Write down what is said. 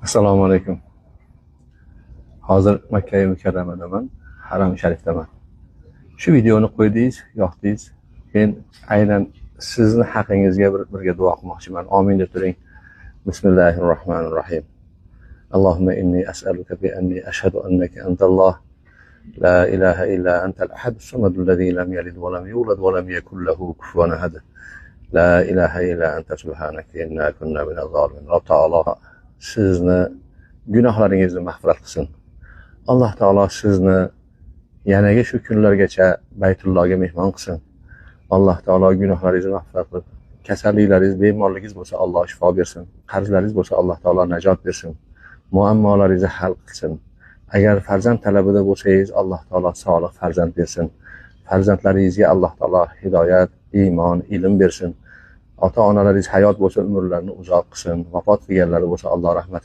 Assalomu alaykum. Hozir Makka Mukarramadaman, Haram Sharifdaman. Shu videoni qo'ydingiz, yoqdingiz. Men aynan sizni haqingizga birga duo qilmoqchiman. Amin deb turing. Bismillahirrohmanirrohim. Allohumma inni as'aluka bi anni ashhadu annaka antalloh la ilaha illa antal ahad as-samad allazi lam yalid va lam yulad va lam yakul lahu kufuwan ahad. La ilaha illa anta subhanaka inna kunna minaz zolimin. Alloh taolo sizni gunohlaringizni mag'firat qilsin. Alloh taolo sizni yanaga shu kunlargacha Baytullohga mehmon qilsin. Alloh taolo gunohlaringizni mag'firat qilib, kasalliklaringiz, bemorligingiz bo'lsa Alloh shifo bersin. Qarzlaringiz bo'lsa Alloh taolo najot bersin. Muammolaringizni hal qilsin. Agar farzand talabida bo'lsangiz, Alloh taolo solih farzand bersin. Farzandlaringizga Alloh taolo hidoyat, iymon, ilm bersin. Ota-onalaringiz hayot bo'lsa umrlarini uzoq qilsin. Vafot qilganlari bo'lsa Alloh rahmatiga